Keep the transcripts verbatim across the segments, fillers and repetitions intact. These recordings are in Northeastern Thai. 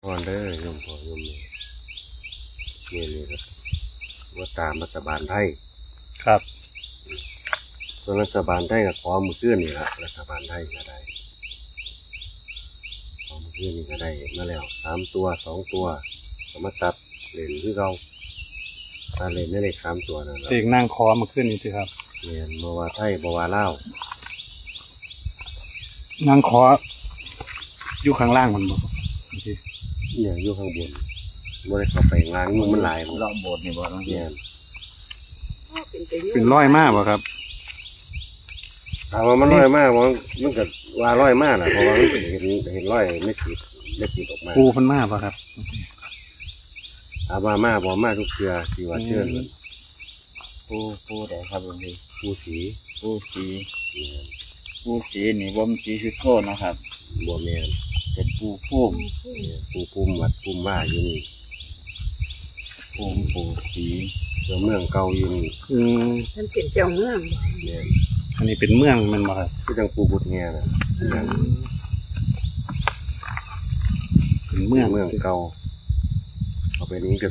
ก่อนเด้อโยมพ่อโยมแม่ มื้อนี้ก็ว่าตามรัฐบาลไทย ครับ ส่วนรัฐบาลไทยก็ขอมื้อคืนนี่ล่ะ รัฐบาลไทยก็ได้ ขอมื้อคืนนี่ก็ได้มาแล้ว สามตัว สองตัว ก็มาตัดเล่นคือเก่า ตัดเล่นในเลขสามตัวนั่นล่ะ เลขนางขอมื้อคืนนี่สิครับ แม่น บ่ว่าไทย บ่ว่าลาว นางขอ อยู่ข้างล่างมันบ่ครับ เนี่ย อยู่ข้างบน บ่ได้เข้าไปข้างล่าง ยุงมันหลาย เลาะโบสถ์นี่บ่หลวงพี่ แม่น เป็นร้อยมาบ่ครับ ถามว่ามันร้อยมาบ่ มันก็ว่าร้อยมาล่ะ เพราะว่ามันเห็น เห็นร้อยไม่ติด ไม่ติดออกมา ปู่เพิ่นมาบ่ครับ ถามว่ามาบ่ มาทุกเทื่อที่ว่าเชิญ อืม ปู่ ปู่ใดครับหลวงพี่ ปู่ศรี ปู่ศรี แม่น ปู่ศรีนี่บ่แม่นศรีสุโธเนาะครับ บ่แม่น เป็นปู่ภูมิ แม่น ปู่ภูมิวัดภูมิวาอยู่นี่ ภูมิปู่ศรี เจ้าเมืองเก่าอยู่นี่ อืม มันเป็นเจ้าเมืองบ่ แม่น อันนี้เป็นเมืองแม่นบ่ครับ คือจังปู่กุดแฮน่ะ อืม เป็นเมือง เมืองเก่า เข้าไปนี่ก็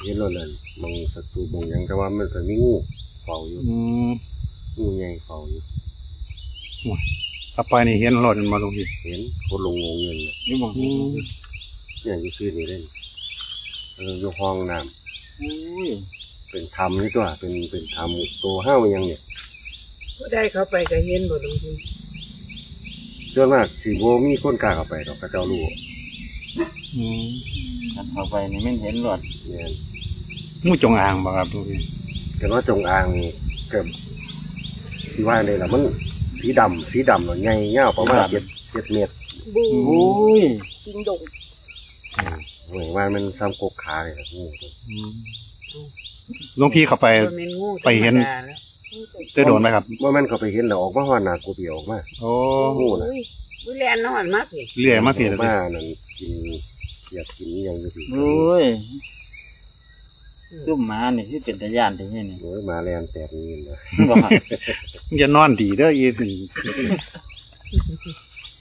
เห็นแล้วนั่น บางศัตรูบางหยัง แต่ว่ามันก็มีงูเฝ้าอยู่ อืม งูใหญ่เฝ้าอยู่ โอ้ย ถ้าไปนี่เห็นรอดมันมาลงอีก เห็น คนลงงงเงินน่ะ นี่บ่ อืม เนี่ยอยู่ซื่อนี่เล่น เออ อยู่ห้องน้ำ อุ้ย เป็นถ้ำนี่ตัว เป็น เป็นถ้ำตัวห้าวยังเนี่ย ผู้ใดเข้าไปก็เห็นบ่หลวงพี่ ส่วนมากสิบ่มีคนกล้าเข้าไปดอก เขาเจ้ารู้ อืม คันเข้าไปนี่แม่นเห็นรอด แม่น งูจงอางบ่ครับหลวงพี่ แต่ว่าจงอางนี่ก็สิว่าได้ล่ะ มันสีดำ สีดำแล้วใหญ่ยาวประมาณ สีดำ เจ็ด เจ็ดเมตร บู อุ้ย สิงดง อืม โอ้ย ว่ามันซ้ำกกขาเลยล่ะ งูตัว อืม หลวงพี่เข้าไป บ่แม่นงู ไปเห็น ธรรมดาแล้ว ได้โดนไหมครับ ว่ามันเข้าไปเห็นแล้วออกมาฮอดหน้ากุฏิออกมา โอ้ งูน่ะ อุ้ย อุ้ย แล่นนอนมาพี่ เลื่อยมาพี่ ออกมานั่นกิน อยากกินอิหยังอยู่พี่ โอ้ย อืม ซุ่มหมานี่คือเป็นตาย้านแท้นี่ โอ้ย หมาแล่นแตกนี่นะ บ่ อย่านอนดีเด้ออีนี่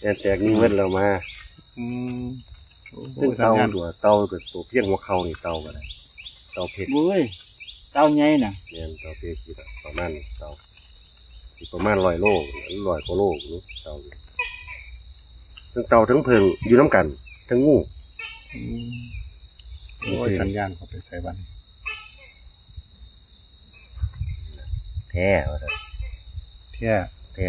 แล่นแตกนี่เบิดแล้วหมา อืม โอ้ ซึ่งเต่า สัญญาณ ตัว เต่าก็ตัวเพียงหัวเข่านี่เต่าก็ได้ เต่าเพชร โอ้ย เต่าใหญ่น่ะ แม่น เต่าเพชรสิล่ะ ประมาณนี้ เต่า สิประมาณร้อยโล ร้อยกว่าโลนี่ เต่า ทั้งเต่าทั้งเผิ่งอยู่นำกัน ทั้งงู อืม โอ้ย สัญญาณเขาไปใส่บัดนี้ แท้ว่าซั่น แท้ แท้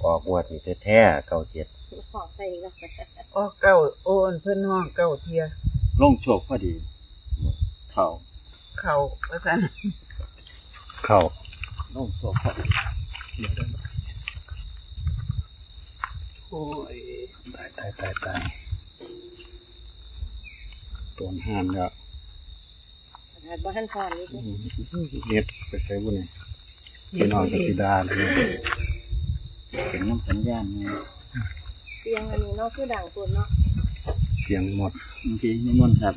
ออกงวดนี่แท้ๆ เก้าเจ็ด ขอใส่อีกแล้ว ออกเก้า โอน เพิ่นฮ้องเก้าเทื่อ ลงโชคพอดี เข้า เข้า ว่าซั่น เข้า ลงโชคพอดี โอ้ย ตาย ตาย ตาย ตาย โดนห้ามแล้ว ขนาดบ่ทันพอนี่ อืม เฮ็ดไปใส่บุญนี่ พี่น้องก็สิด่าเลย เป็นน้ำสัญญาณไง เสียงอันนี้เนาะ คือดังโพดเนาะ เสียงหมด บางทีนิมนต์ครับ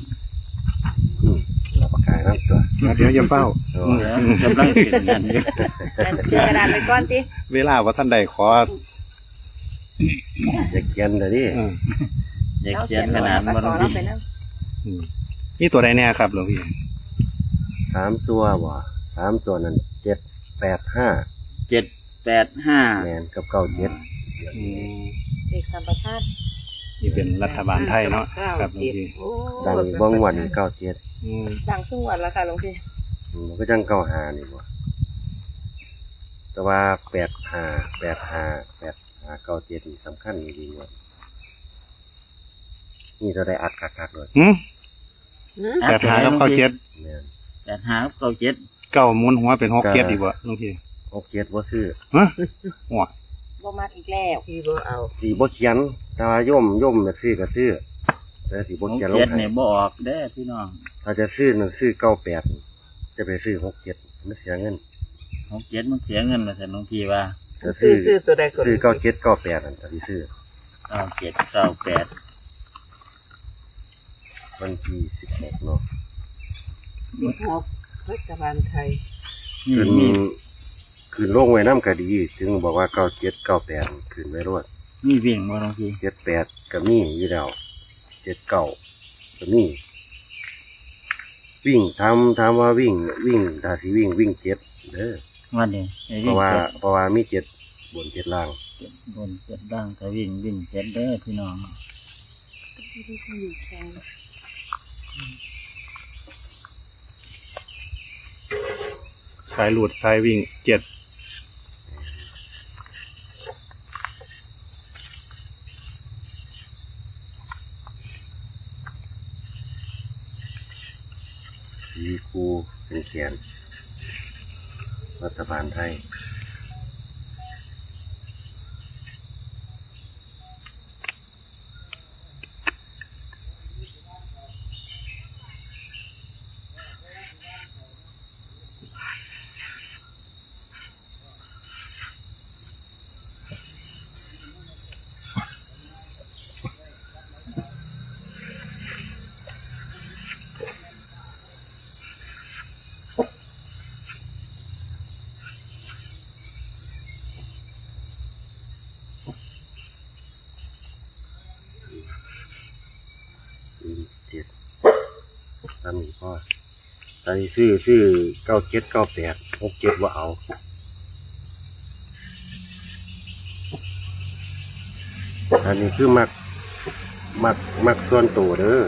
อืม เราประกาศรับตัว เดี๋ยวอย่าเฝ้า เออ อืม กำลังเสียงกันอยู่ อันถือกระดาษไว้ก่อนติ เวลาว่าท่านใดขอ อย่าเขียนเลยดิ อืม อย่าเขียนขนาด เอาเขียนไว้ บ่ต้อง ขอเราไปนำ อืม มีตัวใดแน่ครับหลวงพี่ สามตัวบ่ สามตัวนั่น เจ็ดแปดห้า เจ็ดแปดห้า แม่น กับ เก้าเจ็ด อืม เลขสัมปทาน นี่เป็นรัฐบาลไทยเนาะ ครับหลวงพี่ โอ้ ดังอีกบ่งวดนี่ เก้าเจ็ด อืม ดังซุงวดแล้วค่ะหลวงพี่ อืม มันก็จัง เก้าห้า นี่บ่ แต่ว่า แปดห้า แปดห้า แปดห้า เก้าเจ็ด นี่สำคัญอีหลีงวด นี่เท่าใดอัดคักๆ โลด หืม หืม แปดห้า กับ เก้าเจ็ด แม่น แปดห้า กับ เก้าเจ็ด เก้าหมุนหัวเป็น หกเจ็ด อีกบ่หลวงพี่ หกเจ็ด บ่ซื้อ ฮะ โอ้ย บ่มักอีกแล้ว พี่บ่เอา สิบ่เขียน แต่ว่าโยม โยมน่ะซื้อก็ซื้อ แต่สิบ่เขียนลงให้ หกเจ็ด นี่บ่ออกเด้อพี่น้อง ถ้าจะซื้อน่ะซื้อ เก้าแปด จะไปซื้อ หกเจ็ด มันเสียเงิน หกเจ็ด มันเสียเงินว่าซั่นหลวงพี่ว่า ก็ซื้อ ซื้อ ซื้อตัวใดก่อน ซื้อ เก้าเจ็ด เก้าแปด นั่น ถ้าสิซื้อ เก้าเจ็ด เก้าแปด วันที่ สิบหก เนาะ สิบหก รัฐบาลไทย อืม ขึ้น มี ขึ้นลงไว้นำก็ดี ถึงบอกว่า เก้าเจ็ด เก้าแปด ขึ้นไว้โลด มีวิ่งบ่หลวงพี่ เจ็ดแปด ก็มีอยู่แล้ว เจ็ด เก้าก็มี วิ่ง ถาม ถามว่าวิ่ง วิ่ง ถ้าสิวิ่ง วิ่งเจ็ดเด้อ วันนี้ให้ เพ วิ่ง ราะว่า เจ็ด เพราะว่ามีเจ็ดบนเจ็ดล่าง เจ็ดบนเจ็ดล่าง ถ้าวิ่ง วิ่งเจ็ดเด้อพี่น้อง สายหลุดสายวิ่งเจ็ด มีคู่เป็นแขน รัฐบาลไทย อืม เจ็ด ตามนี้พอ อันนี้ซื้อ ซื้อ เก้าเจ็ด เก้าแปด หกเจ็ด บ่เอา อันนี้คือมัก มัก มักส่วนตัวเด้อ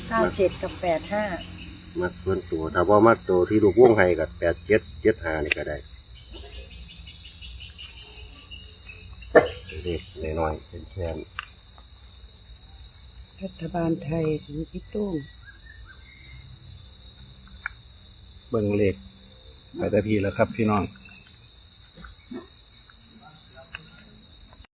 เก้าเจ็ด กับ แปดห้า มักส่วนตัว ถ้าบ่มักตัวที่ลูกวงให้ก็ แปดเจ็ด เจ็ดห้า นี่ก็ได้ เลขน้อยๆ เป็นแค่นี้ รัฐบาลไทยของพี่โต้ง เบิ่งเลขไปแต่พี่แล้วครับพี่น้อง